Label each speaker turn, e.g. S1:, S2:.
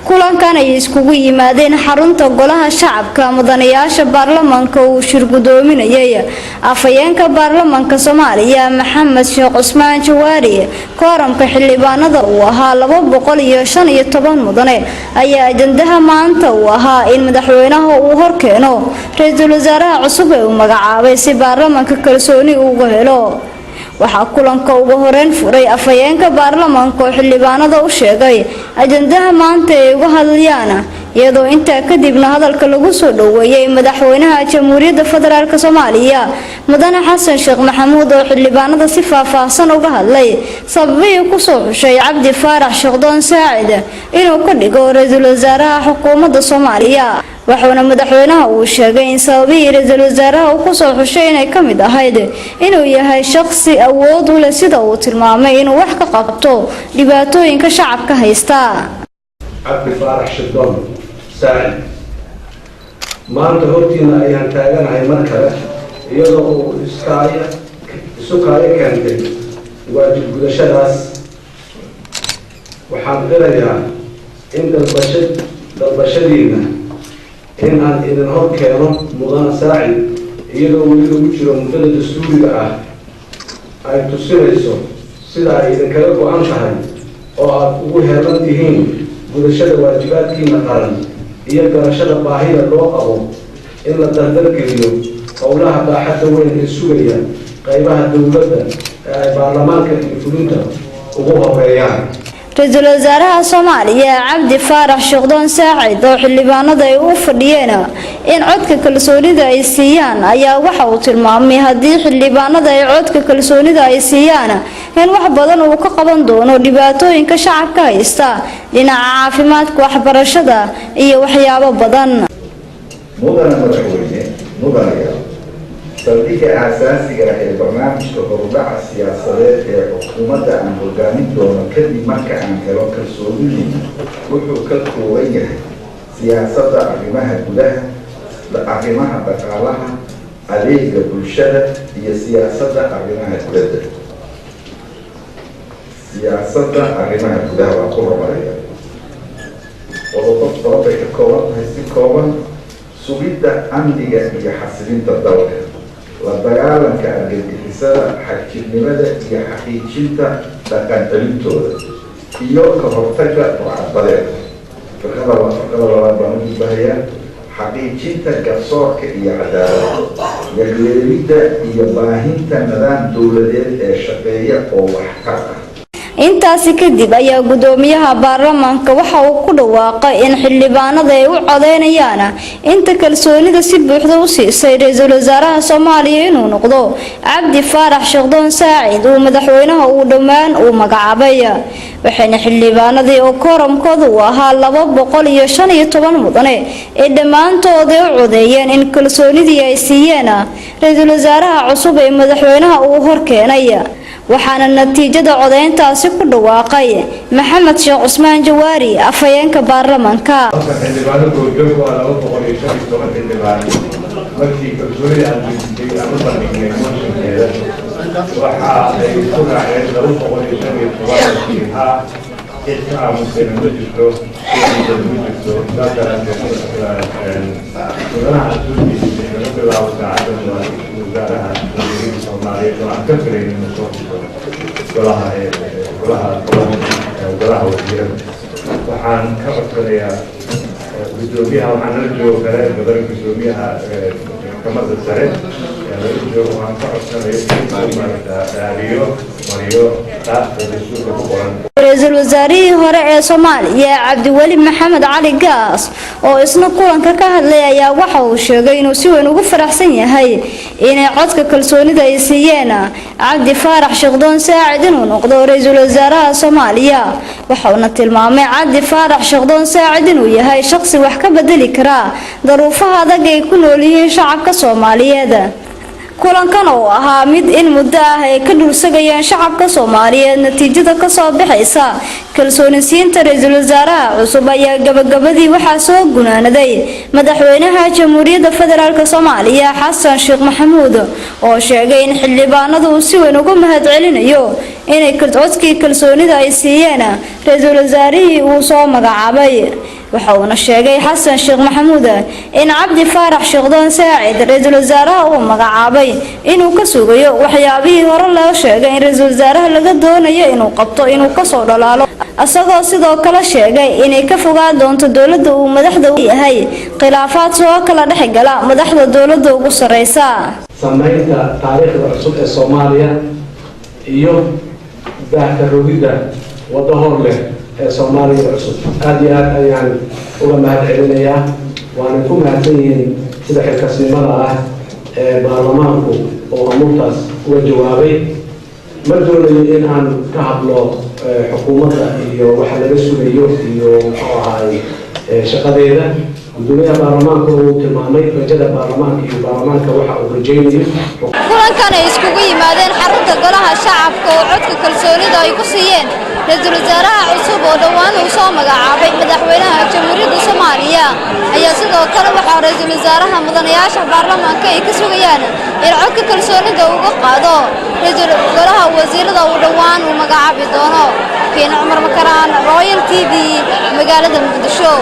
S1: Kulankan ay iskugu yimaadeen xarunta Golaha Shacabka mudanayaasha baarlamaanka uu shir gudoominayay afhayeenka baarlamaanka Soomaaliya, Maxamed Sheekh Cusmaan Jawaari, kooramka xildhibaanada uu ahaa 215 mudane, ayaa ajandaha maanta uu ahaa in madaxweynaha uu horkeeno ra-iisul wasaaraha cusub ee uu magacaabay si baarlamaanka kalsooni uga helo. Waxaa kulanka ugu horeyn furay afhayeenka baarlamaanka oo xildhibaanada u sheegay ajandaha maanta ay uga hadlayaan, iyadoo intaa kadibna hadalka lagu soo dhoweeyey madaxweynaha Jamhuuriyadda Federaalk Soomaaliya, Mudane Xasan Sheekh Maxamuud, oo xildhibaanada si faahfaahsan uga hadlay sababihii kusoo xushay Cabdi Faarax Sheekhdoon Saacid inuu ka dhigo ra-iisul wasaaraha xukuumadda Soomaaliya. Wuxuuna madaxweynaha uu sheegay in sababihii ra-iisul wasaaraha uu kusoo xushay inay ka mid ahayd inuu yahay shaqsi awood u leh, sida uu tilmaamay, inuu wax ka qabto dhibaatooyinka shacabka haysta.
S2: Cabdi Faarax Shirdoon Saacid, maanta hortiina ayaan taaganahay mar kale, iyadoo uu iskaaya isu kaayo keentay waajib gudashadaas. Waxaan qirayaa in dalbashadiina in aan idin hor keeno Mudane Saacid, iyadoo weli lagu jiro muddada dastuuriga ah, ay tusinayso sida ay idinkaga go-an tahay oo aad ugu heelan tihiin gudashada waajibaadkiina qaran iyo garashada baahida loo qabo in la dardargeliyo howlaha baaxadda weyn ee sugaya qaybaha dowladda ee ay baarlamaanka iyo fulinta ugu horeeyaan.
S1: Ra-iisul wasaaraha Soomaaliya, Cabdi Faarax Sheekhdoon Saacid, oo xildhibaanada ay u fadhiyeen in codka kalsoonida ay siiyaan, ayaa waxa uu tilmaamay haddii xildhibaanada ay codka kalsoonida ay siiyaan in wax badan uu ka qaban doono dhibaatooyinka shacabka haysta dhinaca caafimaadka, waxbarashada iyo waxyaabo badan.
S3: Mudane madaxweyne, mudanayaal, saldhigga aasaasiga ah ee barnaamijka horudhaca siyaasadeed ee xukuumadda aan hogaamin doono kadib marka aan helo kalsoonidiina wuxuu ka kooban yahay siyaasadda arrimaha gudaha, arrimaha dhaqaalaha, adeega bulshada iyo siyaasadda arrimaha dibadda. Siyaasadda arrimaha gudaha waan ku horumaraya. Qodobo badan bay ka kooban tahay. Si kooban: sugidda amniga iyo xasilinta dalka, la dagaalanka argagixisada, xagjirnimada iyo xaqiijinta dhaqan celintooda, iyo ka hortagga burcadbadeedka. Firqada labaad baan u gudbahayaa: xaqiijinta garsoorka iyo cadaaladda, yagleelidda iyo baahinta nidaam dowladeed ee shaqeeya oo waxtar ah.
S1: Intaasi kadib ayaa gudoomiyaha baarlamaanka waxa uu ku dhawaaqay in xildhibaanada ay u codeynayaan inta kalsoonida si buuxda u siisay ra-iisul wasaaraha Soomaaliya inuu noqdo Cabdi Faarax Sheekhdoon Saacid uu madaxweynaha uu dhammaan uu magacaabay. Waxayna xildhibaanadii oo kooramkooda uu ahaa 215 mudane ee dhammaantooda u codeeyeen in kalsoonidii ay siiyeen ra-iisul wasaaraha cusub ee madaxweynaha uu horkeenay. Waxaana natiijada codeyntaasi ku dhawaaqay Maxamed Sheekh Cusmaan Jawaari, afhayeenka baarlamaanka.
S4: Halka xildhibaano goobjoog waa 215 xildhibaan. Markii kalsoonida aan weydiisay aan u bandhignay mooshinkeeda, waxa ay ku raaceen 215 haa. Cid ka aamusayna ma jirto, cid ma jirto. Saas daraaddeed, mudanaha soo jeedisay laga bilaabo saacaddan waa wasaaraha Jamhuuriyadda Soomaaliyeed oo aan ka filayn inuu soo dhiso golaha wasiirada. Waxaan ka codsanayaa gudoomiyaha, waxaa nala joogo kale badan gudoomiyaha maxkamadda sare nala joogo. Waxaan ka codsanaya inuu maaragta raadiyo mariyo qaabka dastuurka ku qoran.
S1: Ra-iisul wasaarihii hore ee Soomaaliya, Cabdiweli Maxamed Cali Gaas, oo isna kulanka ka hadlay, ayaa waxa uu sheegay inuu si weyn ugu faraxsan yahay inay codka kalsoonida ay siiyeen Cabdi Faarax Sheekhdoon Saacid inuu noqdo ra-iisul wasaaraha Soomaaliya. Waxauna tilmaamay Cabdi Faarax Sheekhdoon Saacid inuu yahay shaqsi wax ka bedeli karaa daruufaha adag ay ku nool yihiin shacabka Soomaaliyeed. Kulankan oo ahaa mid in muddo ah ay ka dhursagayeen shacabka Soomaaliyeed natiijada kasoo baxaysa kalsoonisiinta ra-iisul wasaaraha cusub ayaa gabagabadii waxaa soo gunaanaday madaxweynaha Jamhuuriyadda Federaalk Soomaaliya, Xasan Sheekh Maxamuud, oo sheegay in xildhibaanadu uu si weyn uga mahadcelinayo inay codkii kalsoonida ay siiyeen ra-iisul wasaarihii uu soo magacaabay. Waxa uuna sheegay Xasan Sheekh Maxamuud in Cabdi Faarax Shiikhdoon Saacid, ra-iisul wasaaraha uu magacaabay, inuu ka sugayo waxyaabihii hore loo sheegay in ra-iisul wasaaraha laga doonayo inuu qabto inuu kasoo dhalaalo, isagoo sidoo kale sheegay inay ka fogaan doonto dowladda uu madaxda u yahay khilaafaad soo kala dhexgala madaxda dowladda ugu sareysa.
S2: Samaynta taariikhda cusub ee Soomaaliya iyo daahka rogidda waddo hor leh ee Soomaaliya cusub, aada iyo aad ayaan uga mahad celinayaa, waana ku mahadsan yihiin sida xilkasnimada ah ee baarlamaanku oo amuurtaas uga jawaabay. Ma doonayo in aan ka hadlo xukuumadda iyo waxa laga sugayo iyo muxuu ahaay shaqadeeda. Gudoomiyaha baarlamaanka uu tilmaamay rajada baarlamaanka iyo baarlamaanka waxa uu rajaynayo.
S1: Kulankan ay iskugu yimaadeen xarunta Golaha Shacabka oo codka kalsoonida ay ku siiyeen ra-iisul wasaaraha cusub oo dhowaan uu soo magacaabay madaxweynaha Jamhuuriyadda Soomaaliya ayaa sidoo kale waxaa ra-iisul wasaaraha mudanayaasha baarlamaanka ay ka sugayaan in codka kalsoonida uga qaado ra-iisul golaha wasiirada uu dhowaan uu magacaabi doono. Kiin Cumar Makaraan, Royal TV, magaalada Muqdisho.